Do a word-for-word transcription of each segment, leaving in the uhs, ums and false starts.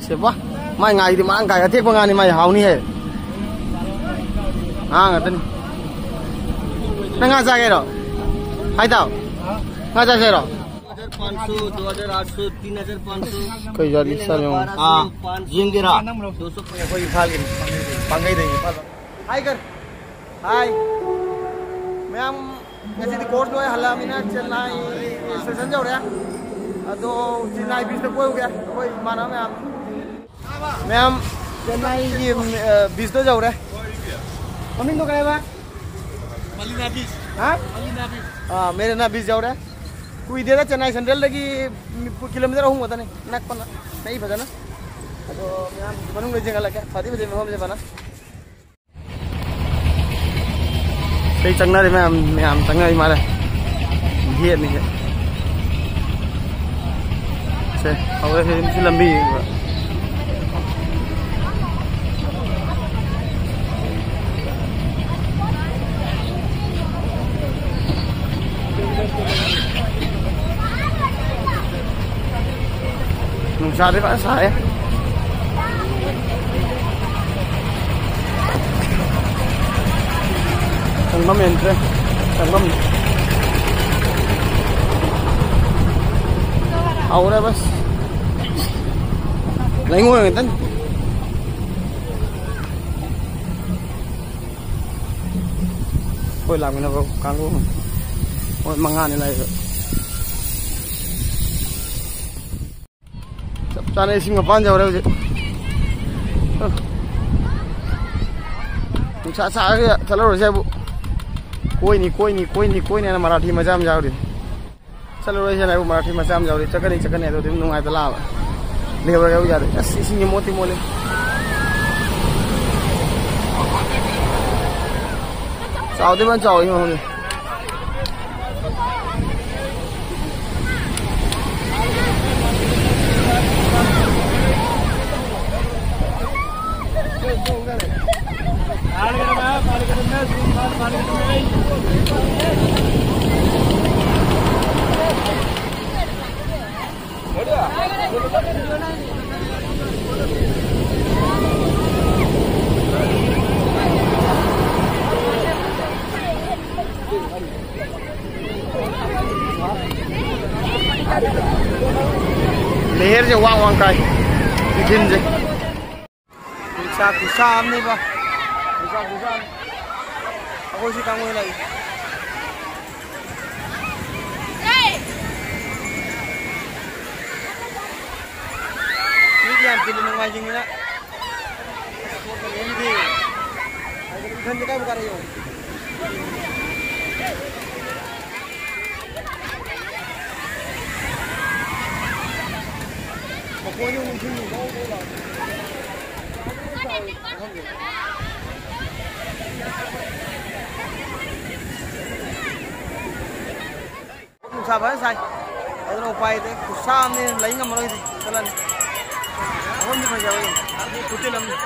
ꯁꯦ, ꯋꯥ, ꯃꯥꯏ ꯉꯥꯒꯤꯗꯤ ꯃꯔꯥꯡ ꯀꯥꯏ, ꯑꯇꯦꯛꯄ ꯉꯥꯅꯤ, ꯃꯥꯏ ꯍꯥꯎꯅꯤꯍꯦ꯫ ꯉꯥ ꯉꯥꯛꯇꯅꯤ꯫ ꯅꯪ ꯉꯥ ꯆꯥꯒꯦꯔꯣ? ꯍꯥꯏ ꯇꯥꯎ꯫ ꯉꯥ ꯆꯥꯁꯦꯔꯣ? ꯀꯩ ꯖꯥꯠ ꯂꯤꯛꯁꯥ ꯌꯦꯡꯉꯣ꯫ ꯑꯥ, ꯌꯦꯡꯒꯦꯔꯥ? ꯑꯩꯈꯣꯏ ꯏꯝꯐꯥꯜꯒꯤꯅꯤ꯫ ꯄꯥꯡꯒꯩꯗꯒꯤ ꯏꯝꯐꯥꯜ꯫ ꯍꯥꯏ ꯀꯔ꯫ ꯍꯥꯏ꯫ ꯃꯌꯥꯝ ꯉꯁꯤꯗꯤ ꯀꯣꯔꯁ ꯂꯣꯏ ꯍꯜꯂꯛꯑꯃꯤꯅ ꯆꯦꯟꯅꯥꯏ ꯁ꯭ꯇꯦꯁꯟ ꯌꯧꯔꯦ꯫ ꯑꯗꯣ ꯆꯦꯟꯅꯥꯏ ꯕꯤꯆꯇ ꯀꯣꯏꯔꯨꯒꯦ ꯑꯩꯈꯣꯏ ꯏꯃꯥꯟꯅꯕ ꯃꯌꯥꯝ꯫ ꯃꯌꯥꯝ ꯆꯦꯟꯅꯥꯏꯒꯤ, ꯑ, ꯕꯤꯆꯇ ꯌꯧꯔꯦ꯫ ꯃꯃꯤꯡꯗꯣ ꯀꯩ ꯍꯥꯏꯕ? ꯃꯂꯤꯅꯥ ꯕꯤꯆ꯫ ꯍꯥ? ꯃꯂꯤꯅꯥ ꯕꯤꯆ꯫ ꯑꯥ, ꯃꯦꯔꯤꯅꯥ ꯕꯤꯆ ꯌꯧꯔꯦ꯫ ꯀꯨꯏꯗꯦꯗ, ꯆꯦꯟꯅꯥꯏ ꯁꯦꯟꯇ꯭ꯔꯦꯜꯗꯒꯤ ꯀꯤꯂꯣꯃꯤꯇꯔ ꯑꯍꯨꯝ ꯈꯛꯇꯅꯤ꯫ ꯅꯛꯄꯅ ꯅꯛꯏ ꯐꯖꯅ꯫ ꯑꯗꯣ ꯃꯌꯥꯝ ꯃꯅꯨꯡꯗ ꯌꯦꯡꯍꯜꯂꯛꯀꯦ꯫ ꯐꯗꯤ ꯐꯖꯩ ꯃꯐꯝꯁꯦ ꯐꯅ꯫ ꯀꯩ ꯆꯪꯅꯔꯤ ꯃꯌꯥꯝ, ꯃꯌꯥꯝ ꯆꯪꯅꯔꯤ ꯃꯥꯜꯂꯦ꯫ ꯒꯦꯠꯅꯤ ꯁꯦ꯫ ꯁꯦ, ꯍꯧꯔꯦ ꯁꯤ ꯂꯝꯕꯤ꯫ ꯅꯨꯡꯁꯥꯗꯤ ꯐꯖꯅ ꯁꯥꯏꯌꯦ꯫ ꯆꯪꯐꯝ ꯑꯦꯟꯇ꯭ꯔꯦ ꯆꯪꯐꯝ ꯍꯧꯔꯦ ꯕꯁ꯫ ꯂꯩꯉꯣꯏ ꯉꯥꯛꯇꯅꯤ꯫ ꯑꯩꯈꯣꯏ ꯂꯥꯛꯃꯤꯟꯅꯕ ꯀꯥꯡꯕꯨ ꯃꯣꯏ ꯃꯉꯥꯅꯤ ꯂꯥꯛꯏꯕ꯫ ꯆꯞ ꯆꯥꯅ ꯏꯁꯤꯡ ꯃꯄꯥꯟ ꯌꯧꯔꯦ ꯍꯧꯖꯤꯛ꯫ ꯅꯨꯡꯁꯥ ꯁꯥꯔꯒ ꯆꯠꯂꯔꯣꯏꯁꯦ ꯍꯥꯏꯕꯨ꯫ ꯀꯣꯏꯅꯤ, ꯀꯣꯏꯅꯤ, ꯀꯣꯏꯅꯤ, ꯀꯣꯏꯅꯤ ꯍꯥꯏꯅ ꯃꯔꯥꯊꯤ ꯃꯆꯥ ꯑꯃ ꯌꯥꯎꯔꯤ꯫ ꯆꯠꯂꯔꯣꯏꯁꯦ ꯍꯥꯏꯕꯨ ꯃꯔꯥꯊꯤ ꯃꯆꯥ ꯑꯃ ꯌꯥꯎꯔꯤ꯫ ꯆꯠꯀꯅꯤ, ꯆꯠꯀꯅꯤ ꯑꯗꯨ ꯑꯗꯨꯝ ꯅꯨꯡꯉꯥꯏꯕ ꯂꯥꯛꯑꯕ꯫ ꯂꯦꯞꯄꯒ ꯌꯥꯗꯦ꯫ ꯑꯁ, ꯏꯁꯤꯡꯁꯦ ꯃꯣꯠꯇꯤ ꯃꯣꯠꯂꯤ꯫ ꯆꯥꯎꯗꯤ ꯐꯖꯅ ꯆꯥꯎꯋꯤ ꯃꯐꯝꯁꯦ꯫ ꯂꯦꯍꯔꯁꯦ ꯋꯥꯡ ꯋꯥꯡ ꯀꯥꯏ, ꯏꯊꯤꯟꯁꯦ꯫ ꯈꯨꯠꯁꯥ ꯈꯨꯠꯁꯥ ꯑꯃꯅꯦꯕ꯫ ꯈꯨꯠꯁꯥ ꯈꯨꯠꯁꯥ ꯑꯃ꯫ ꯑꯩꯈꯣꯏ ꯁꯤ ꯀꯥꯡꯕꯨ ꯂꯥꯛꯏ꯫ ꯃꯤꯗꯤ ꯌꯥꯝ ꯇꯤꯜꯂꯤ ꯅꯣꯡꯃꯥꯏꯖꯤꯡꯅꯤꯅ꯫ ꯏꯊꯟꯗ ꯀꯥꯏꯕꯨ ꯀꯥꯔꯛꯏ? ꯃꯈꯣꯟꯗꯤ ꯑꯃꯨꯛ ꯊꯤꯡꯉꯤ꯫ ꯅꯨꯡꯁꯥ ꯐꯖꯅ ꯁꯥꯏ꯫ ꯑꯗꯨꯅ ꯎꯄꯥꯏ ꯂꯩꯇꯦ꯫ ꯈꯨꯠꯁꯥ ꯑꯃꯅꯤ, ꯂꯩ ꯉꯝꯃꯔꯣꯏꯗꯤ ꯆꯠꯂꯅꯤ꯫ ꯃꯐꯝꯗꯤ ꯐꯖꯕ ꯌꯦꯡꯉꯨ꯫ ꯍꯣꯇꯦꯜ ꯑꯃꯅꯤ꯫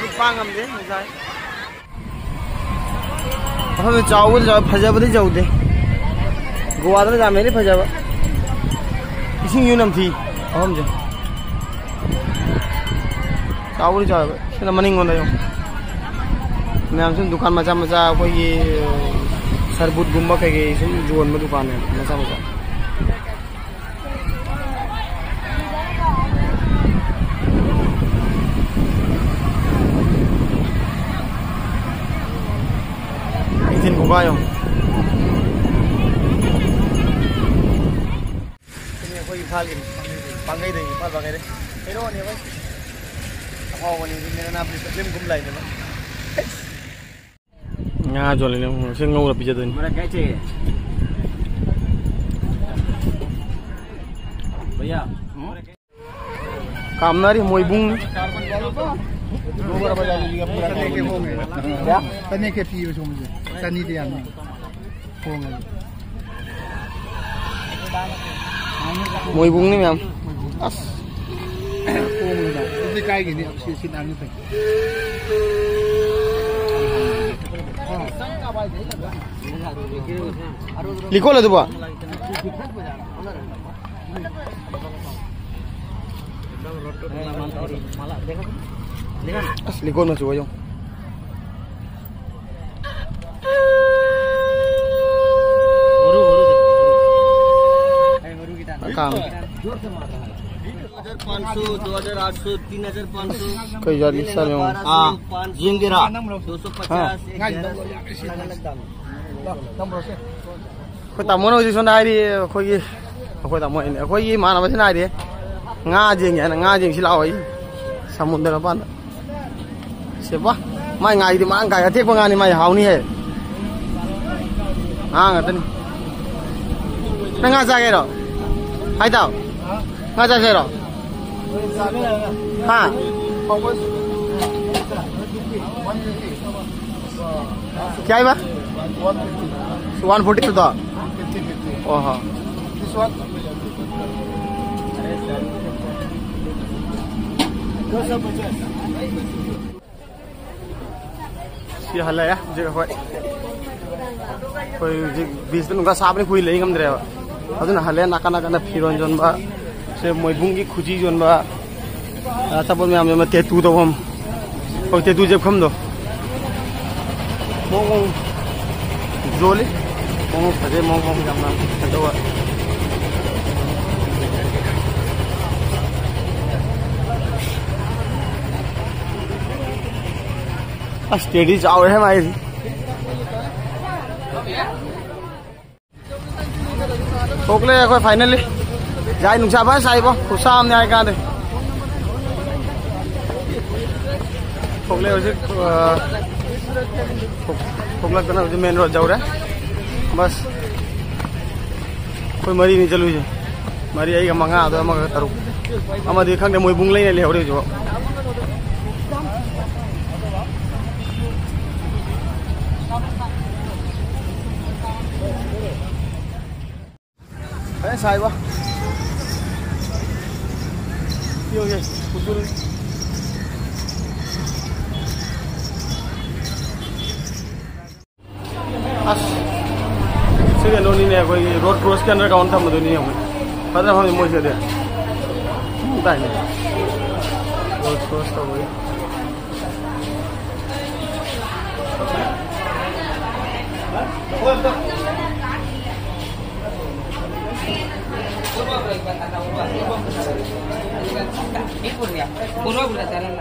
ꯃꯤꯠ ꯄꯥꯡ ꯉꯝꯗꯦ ꯅꯨꯡꯁꯥꯁꯦ꯫ ꯃꯐꯝꯁꯦ ꯆꯥꯎꯕꯗꯤ ꯆꯥꯎꯋꯦ, ꯐꯖꯕꯗꯤ ꯆꯥꯎꯗꯦ꯫ ꯒꯣꯋꯥꯗꯅ ꯌꯥꯝ ꯍꯦꯜꯂꯤ ꯐꯖꯕ꯫ ꯏꯁꯤꯡꯁꯨ ꯅꯝꯊꯤ ꯃꯐꯝꯁꯦ꯫ ꯆꯥꯎꯕꯗꯤ ꯆꯥꯎꯋꯦꯕ꯫ ꯁꯤꯅ ꯃꯅꯤꯡꯂꯣꯝꯗ ꯌꯦꯡꯉꯨ꯫ ꯃꯌꯥꯝ ꯁꯨꯝ ꯗꯨꯀꯥꯟ ꯃꯆꯥ ꯃꯆꯥ ꯑꯩꯈꯣꯏꯒꯤ ꯁꯔꯕꯨꯠꯀꯨꯝꯕ ꯀꯩꯀꯩ ꯁꯨꯝ ꯌꯣꯟꯕ ꯗꯨꯀꯥꯟꯅꯦꯕ ꯃꯆꯥ ꯃꯆꯥ꯫ ꯏꯊꯤꯟ ꯈꯨꯀꯥ ꯌꯦꯡꯉꯨ꯫ ꯁꯤꯅꯤ ꯑꯩꯈꯣꯏ ꯏꯝꯐꯥꯜꯒꯤ ꯄꯥꯡꯒꯩꯗꯒꯤ, ꯏꯝꯐꯥꯜ ꯄꯥꯡꯒꯩꯗꯩ ꯍꯦꯔꯣꯅꯦꯕ꯫ ꯑꯐꯥꯎꯕꯅꯤ, ꯃꯦꯔꯥ ꯅꯥꯝ ꯐꯤꯂꯝ ꯀꯨꯝ ꯂꯥꯛꯏꯅꯦꯕ꯫ ꯉꯥ ꯌꯣꯜꯂꯤꯅꯦ, ꯁꯤ ꯉꯧꯔ ꯄꯤꯖꯗꯣꯏꯅꯤ꯫ ꯀꯥꯝꯅꯔꯤ ꯃꯣꯏꯕꯨꯡ꯫ ꯐꯅꯦꯛꯀ ꯄꯤꯕ ꯁꯣꯝꯁꯦ ꯆꯅꯤꯗ ꯌꯥꯅꯤ꯫ ꯍꯣꯡꯉꯦ꯫ ꯃꯣꯏꯕꯨꯡꯅꯤ ꯃꯌꯥꯝ꯫ ꯑꯁ꯫ ꯍꯣꯡꯉꯦ꯫ ꯑꯗꯨꯗꯤ ꯀꯥꯏꯒꯤꯅꯤ? ꯁꯤ, ꯁꯤ ꯅꯥꯟꯅ ꯐꯩ꯫ ꯂꯤꯀꯣꯟ ꯑꯗꯨꯕꯣ? ꯑꯁ, ꯂꯤꯀꯣꯟ ꯃꯆꯨ ꯑꯣꯏꯌꯣ꯫ ꯀꯥꯡ꯫ दो हज़ार पाँच सौ, दो हज़ार आठ सौ, तीन हज़ार पाँच सौ। कोई यार, रिक्शा में हूँ। हाँ, जिंगिरा। दो सौ पचास, हाँ। एक ग्यारह सौ। ꯑꯩꯈꯣꯏ ꯇꯥꯃꯣꯅ ꯍꯧꯖꯤꯛ ꯁꯣꯝꯗ ꯍꯥꯏꯔꯤ, ꯑꯩꯈꯣꯏꯒꯤ, ꯑꯩꯈꯣꯏ ꯇꯥꯃꯣ ꯍꯥꯏꯅꯦ, ꯑꯩꯈꯣꯏꯒꯤ ꯏꯃꯥꯟꯅꯕꯁꯤꯅ ꯍꯥꯏꯔꯤ, "ꯉꯥ ꯌꯦꯡꯒꯦ ꯍꯥꯏꯅ, ꯉꯥ ꯌꯦꯡꯁꯤ ꯂꯥꯛꯑꯣ ꯑꯩ ꯁꯃꯨꯗ꯭ꯔ ꯃꯄꯥꯟꯗ"꯫ ꯁꯦꯕ, ꯃꯥꯏ ꯉꯥꯁꯤꯗꯤ ꯃꯔꯥꯡ ꯀꯥꯏ, ꯑꯇꯦꯛꯄ ꯉꯥꯅꯤ, ꯃꯥꯏ ꯍꯥꯎꯅꯤꯍꯦ꯫ ꯉꯥ ꯉꯥꯛꯇꯅꯤ꯫ ꯅꯪ ꯉꯥ ꯆꯥꯒꯦꯔꯣ? ꯍꯥꯏ ꯇꯥꯎ꯫ ꯉꯥ ꯆꯥꯁꯦꯔꯣ? ꯍꯥ? ꯀꯌꯥ ꯍꯥꯏꯕ? ꯋꯥꯟ ꯐꯣꯔꯇꯤ ꯇꯨꯗꯣ? ꯑꯣ ꯍꯣ꯫ ꯁꯤ ꯍꯜꯂꯛꯑꯦ ꯍꯧꯖꯤꯛ ꯑꯩꯈꯣꯏ꯫ ꯑꯩꯈꯣꯏ ꯍꯧꯖꯤꯛ ꯕꯤꯁꯇ ꯅꯨꯡꯁꯥ ꯁꯥꯕꯅꯤ, ꯑꯩꯈꯣꯏ ꯂꯩ ꯉꯝꯗ꯭ꯔꯦꯕ꯫ ꯑꯗꯨꯅ ꯍꯜꯂꯛꯑꯦ꯫ ꯅꯥꯀꯟ ꯅꯥꯀꯟꯗ ꯐꯤꯔꯣꯟ ꯌꯣꯟꯕ, ꯁꯦ ꯃꯣꯏꯕꯨꯡꯒꯤ ꯈꯨꯖꯤ ꯌꯣꯟꯕ, ꯑꯆꯥꯄꯣꯠ ꯃꯌꯥꯝ ꯌꯣꯟꯕ, ꯇꯦꯇꯨ ꯇꯧꯐꯝ, ꯑꯩꯈꯣꯏ ꯇꯦꯇꯨ ꯌꯦꯛꯐꯝꯗꯣ꯫ ꯃꯑꯣꯡ ꯃꯑꯣꯡ ꯌꯣꯜꯂꯤ꯫ ꯃꯑꯣꯡ ꯐꯖꯩ, ꯃꯑꯣꯡ ꯃꯑꯣꯡ ꯌꯥꯝꯅ ꯐꯖꯕ꯫ ꯑꯁ, ꯇꯦꯗꯤ ꯆꯥꯎꯔꯦꯍꯦ ꯃꯥꯏꯗꯤ꯫ ꯊꯣꯛꯂꯦ ꯑꯩꯈꯣꯏ finally꯫ ꯌꯥꯏ, ꯅꯨꯡꯁꯥ ꯐꯖꯅ ꯁꯥꯏꯕꯣ, ꯈꯨꯠꯁꯥ ꯑꯃꯅꯦ ꯍꯥꯏ ꯀꯥꯟꯗ꯫ ꯊꯣꯛꯂꯦ ꯍꯧꯖꯤꯛ, ꯑ, ꯊꯣꯛ-, ꯊꯣꯛꯂꯛꯇꯅ ꯍꯧꯖꯤꯛ main road ꯌꯧꯔꯦ꯫ ꯕꯁ ꯑꯩꯈꯣꯏ ꯃꯔꯤꯅꯤ ꯆꯠꯂꯨꯏꯁꯦ꯫ ꯃꯔꯤ ꯑꯩꯒ ꯃꯉꯥ, ꯑꯗꯣ ꯑꯃꯒ ꯇꯔꯨꯛ꯫ ꯑꯃꯗꯤ ꯈꯪꯗꯦ, ꯃꯣꯏꯕꯨꯡ ꯂꯩꯅ ꯂꯩꯍꯧꯔꯦ ꯍꯧꯖꯤꯛꯐꯥꯎ꯫ ꯐꯖꯅ ꯁꯥꯏꯕꯣ꯫ ꯌꯦꯡꯉꯨ, ꯌꯦꯡꯉꯨ, ꯎꯆꯨꯔꯤ꯫ ꯑꯁ, ꯁꯤ ꯀꯩꯅꯣꯅꯤꯅꯦ, ꯑꯩꯈꯣꯏꯒꯤ road cross ꯀꯤ underground ꯊꯝꯕꯗꯨꯅꯤ ꯌꯦꯡꯉꯨ꯫ ꯐꯖꯅ ꯐꯝꯃꯤ ꯃꯣꯏꯁꯤꯗꯤ꯫ ꯇꯥꯏꯅꯦ꯫ Road cross ꯇꯧꯕꯒꯤ꯫ Dale,